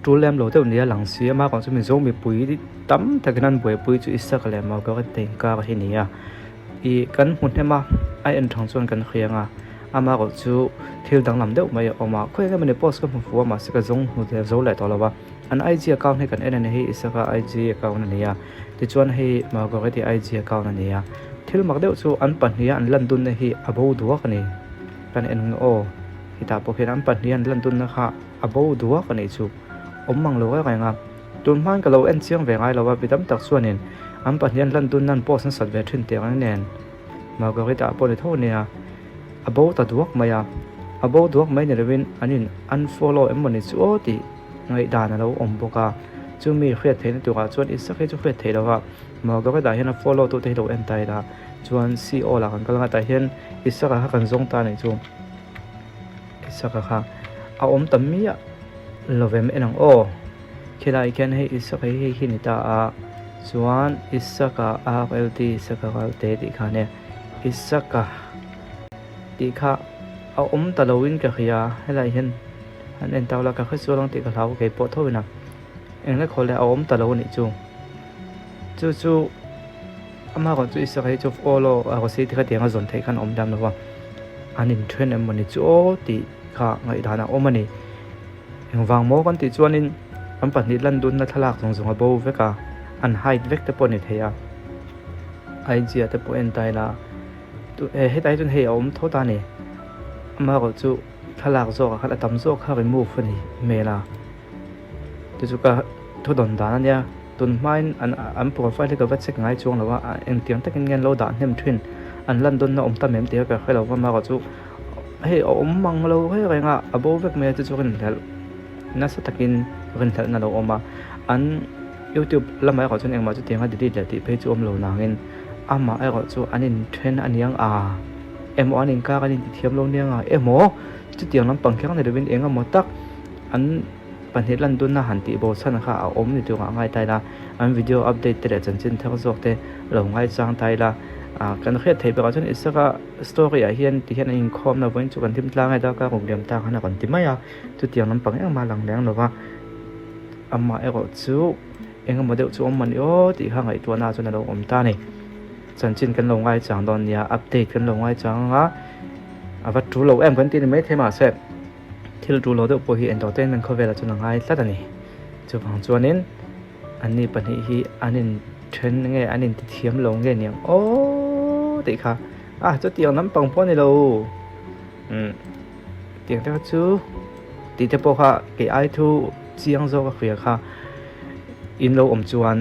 tul lem lo deuh nia lang si a ama kawng chu mizo mipui tam takin an buaipui chu Isaka leh Margaret te inkar hi a ni a ih kan hmu hnem a a en thang chuan kan hria ang a amaherawh chu thil danglam deuh mai a awm a khawi eng emawni post ka hmu fuh a mahse ka zawng hmu ve zo leh tawh lo a an IG account hi kan en a ni hei Isaka IG account a ni a tichuan hei Margaret-i IG account a ni a thil mak deuh chu an pahniha an lan dunna hi a bo duak a ni kan en ang aw hetah pawh khian an pahniha an lan dunna kha a bo duak a nih chu awm mang lo reng reng a. Tun hmain ka lo en chiang ve ngai lo a, mi tam tak chuanin an pahnih an lan dun nan post an sat ve thin teh ang nen Margarita pawh ni tho a nia, a bo ta duak mai a, a bo duak mai ni lovin an in unfollow em mawni chu aw tih ngaihdan a lo awm bawk a, chumi hriat theihna turah chuan Isaac hi chu hriat theih lo va, Margarita hian a follow tute hi lo en ta ila chuan CO lah kan kal ang a tah hian Isaac-a kha kan zawng ta a nih chu. Isaka kha a awm ta miah lovem en ang aw khilai khian hei Isaka hi hei hi ni ta a chuan Isaka RLT Isaka Ralte tih kha ania Isaka tih kha a awm ta lo in ka hria helai hian an en tau la ka hre sual ang tih ka hlau kei pawh tho in a engla khaw leh a awm ta lo a nih chu chu chu Amah erawh chu Isaka hi chu follow a Rosy te kha tiang a zawn theih khan a awm dam lo va, an inthen em mawni chu aw tih kha ngaihdan a awm a ni. Engvang maw kan tih chuanin an pahnih lan dunna thlalak zawng zawng a bo vek a, an hide vek te pawh a ni thei a. IG ah te pawh en ta ila hetah hi chuan hei a awm tho ta a ni. Amah erawh chu thlalak zawkah khan a tam zawk kha remove a ni hmel a. Chu chu ka thu dawn dan a nia, tun hmain an an profile hi ka va check ngai chuang lo a, engtiang takin nge an lo dah hnem thin, an lan dawnna awm tam em tih kha ka hre lo va, amaherawh chu hei a awm mang lo reng reng a, a bo vek mai a chu chu rinhlelh nasa takin rinhlelhna a lo awm a, an youtube lamah erawh chuan engmah chutiang a delete leh tih phei chu awm lo nangin amah erawh chu an inthen a niang a, emaw an inkar an intithiam lo niang a, emaw chutiang lampang kher ni lovin eng emaw tak. An pahnih lan dunna han tih bo chhan kha a awm ni tur ah ngai ta ila, an video update te leh chanchin thar zawk te lo ngaichang ta ila. Ah kan hriat theih bakah chuan Isaka story ah hian ti hian an inkhawm na vawiin chu kan thim tlang e darkar ruk liam ta khan a rawn ti mai a, chutiang lampang engmah lang leng lova amah erawh chu engemaw deuh chu awm a ni aw tih kha ngaihtuahna chuan a lo awm ta a ni. Chanchin kan lo ngaichang dawn nia, update kan lo ngaichang anga a va tul lo em kan ti ni maithei mahse. Thil tul lo deuh pawh hi entertainment khawvelah chuan a ngai tlat a ni. Chuvang chuanin anni pahnih hi an inthen nge an intithiam lo nge niang aww tih kha a chutiang lampang pawh a ni lo umm tiang te kha chu tih te pawh kha kei ai thu chiang zawk a hria kha in lo awm chuan.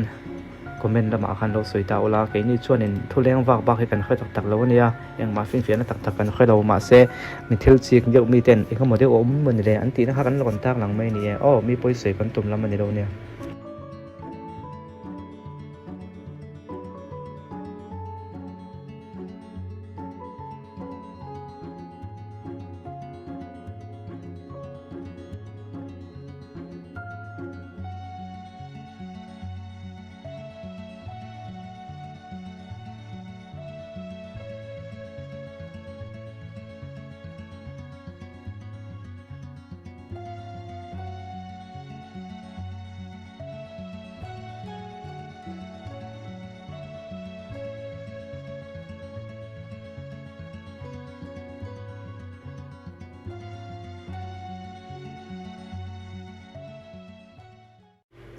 Comment lamah khan lo sawi ta ula, keini chuanin thu leng vak bak hi kan hre tak tak lo a nia, engmah finfiahna tak tak kan hre lo, mahse mi thil chik deuh miten engemaw deuh a awm maw ni le an tihna kha kan rawn tak lang mai a ni e, aw mi pawi sawi kan tum lam a ni lo nia.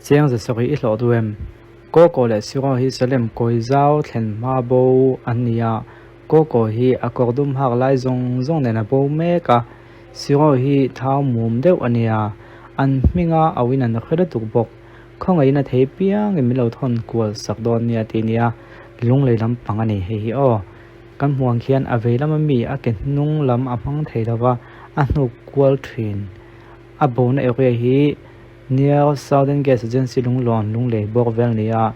Chiang za sawi i hlawh duh em? Kawkaw leh Siro hi Salem kawi zau thlen hma bo an ni a, Kawkaw hi a kawr dum hak lai zawng zawng nen a bo mek a, Siro hi thau mum deuh a nia, an hminga auin an hre lutuk bawk. Khawngaih in a thei piangin min lo thawn kual sak dawn nia tih nia, lunglei lampang a ni hei hi aw. Kan hmuh ang khian a vei lama mi a ke hnung lam a hmang thei lova, a hnuk kual thin. A bona area hi Near Southern Gas Agency lunglawn lunglei bawk vel ni a,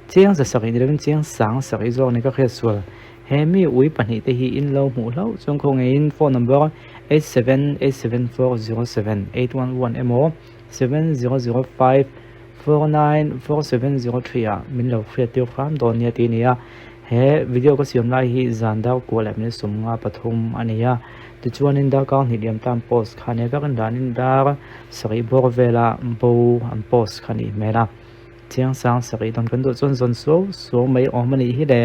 chiang za sarih ni lovin chiang sang sarih zawk ni ka hriat sual. He mi ui pahnih te hi in lo hmuh hlauh chuan khawngaihin phone number 8787407811 emaw 7005494703 ah min lo hriat tir hram dawn nia tih a ni a. He video ka siam lai hi zan dar kua leh minute 53 a ni a. Tichuanin darkar hnih liam tan post kha a nia ka rin danin dar sarih bawr vela bo an post kha a nih hmel a. Chiang sang sarih dawn kan duh chuan zawn suau suau mai awm a nih hi le.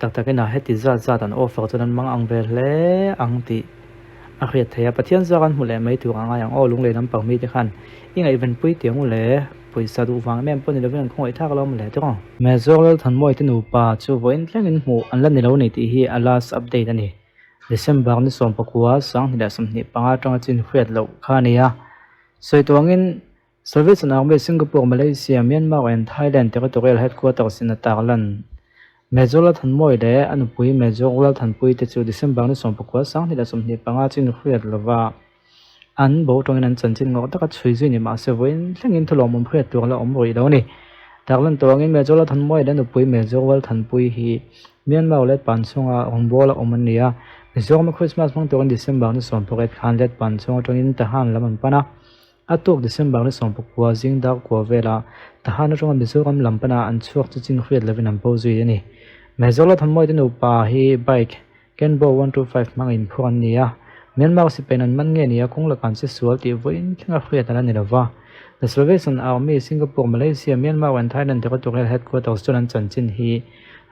Tak takin a heti zat zat an offer chuan an mang ang ve hle ang tih a hriat theih a. Pathian zar an hmu leh mai tur a ngai ang aw lunglei lampang mite khan i ngaihvenpui tiang u le pawisa duh vang em em pawh ni lovin an khawngaih thak lo maw le tiraw. Mezawr Lalthanmawii te nupa chu vawiin thlengin hmuh an la ni lo ni tih hi a last update a ni. December ni 19 2025 atanga chin hriat loh kha a ni a. Sawi tuangin Salvation Army Singapore, Malaysia, Myanmar and Thailand Territorial Headquarters in a tarlan. Major Lalthanmawii leh a nupui Major Lalthanpui te chu December ni 19 2025 chin hriat lova an bo tawngin an chanchin ngawrh taka chhui zui ni mahse vawiin thlengin thulawmawm hriat tur la awm rih lo a ni. Tarlan tuangin Major Lalthanmawii leh a nupui Major Lalthanpui hi Myanmar letpan chhunga rawngbawla awm an ni a, Mizorama Christmas hmang turin December ni 18 khan letpan chhung atangin Tahan lam an pan a. A tuk December ni 19 zing dar kua velah Tahan atanga Mizoram lam pana an chhuak chu chin hriat lovin an bo zui a ni. Mezawla Thanmawite nupa hi bike Kenbo 125 hmangin phur an ni a, Myanmar sipain an man nge ni a kawng lakah an che sual tih vawiin thlenga hriat a la ni lova. The Salvation Army, Singapore, Malaysia, Myanmar and Thailand Territorial Headquarters chuan an chanchin hi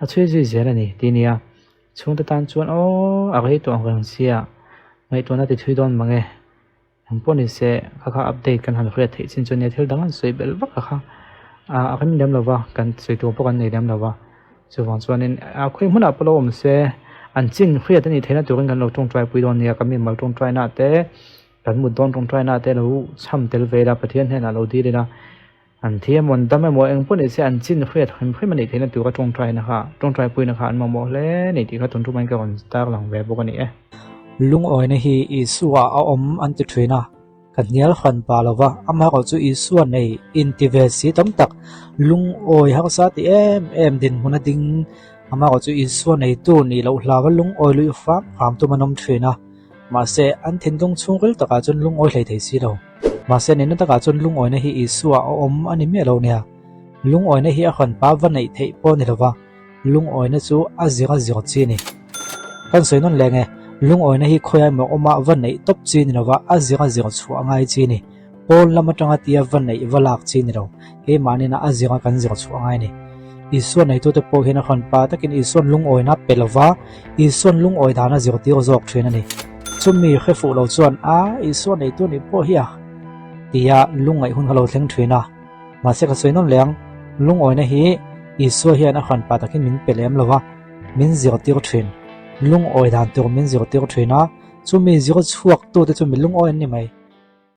a chhui zui zel a ni tih a ni a. Chhungte tan chuan aw a rei tawh ang reng sia ngaihtuahna ti thui dawn mang e. Eng pawh ni se kha kha update kan han hriat theih chin chu nia thil dang an sawi belh vak a kha ah a rem lem lo va kan sawi tur pawh kan nei lem lo va chuvang chuanin ah khawi hmunah pawh lo awm se an chin hriat a nih theihna turin kan lo tawngtai pui dawn nia ka mi mal tawngtai na te kan mut dawn tawngtai na te lo cham tel ve ila Pathian hnenah lo dil ila an thi emaw an dam emaw eng pawh ni se an chin hriat hrim hrim a nih theihna tura tawngtai na kha tawngtai pui na kha an mamawh hle a ni tih kha tun tumah in ka rawn tarlang ve bawk a ni e. Lungawina hi Isua a awm an ti thin a, ka hnial hran pah lo va, amaherawh chu Isua nei inti ve si tam tak lungawi harsa ti em em dinhmun a ding, amaherawh chu Isua neitu nih loh hlava lungawi luih hram hram tum an awm thin a, mahse an thinlung chhungril takah chuan lungawi hlei thei si lo. Mahse nihna takah chuan lungawina hi Isua a awm a ni miah lo nia, lungawina hi a hran pa va neih theih pawh a ni lo va. Lungawina chu a zir a zir chi a ni. Kan sawi nawn leng e, lungawina hi khawi emaw awma va neih tawp chi ni lova a zir a zir chhuah a ngai chi a ni. Pawn lam atanga tia va neih va lak chi ni lo, keimahniina a zir a kan zir chhuah a ngai a ni. Isuan neitute pawh hian a hrawn pa takin Isuan lungawina pe lova Isuan lungawi dan a zirtir zawk thin a ni. Chumi hre fuh lo chuan a Isua neitu nih pawh hi a tia lungngaih hun kha lo thleng thin a. Mahse ka sawi nawn leh ang, lungawina hi Isua hian a hran pah takin min pe lem lo va, min zirtir thin. Lungawi dan tur min zirtir thin a, chumi zir chhuak tute chu mi lungawi an ni mai.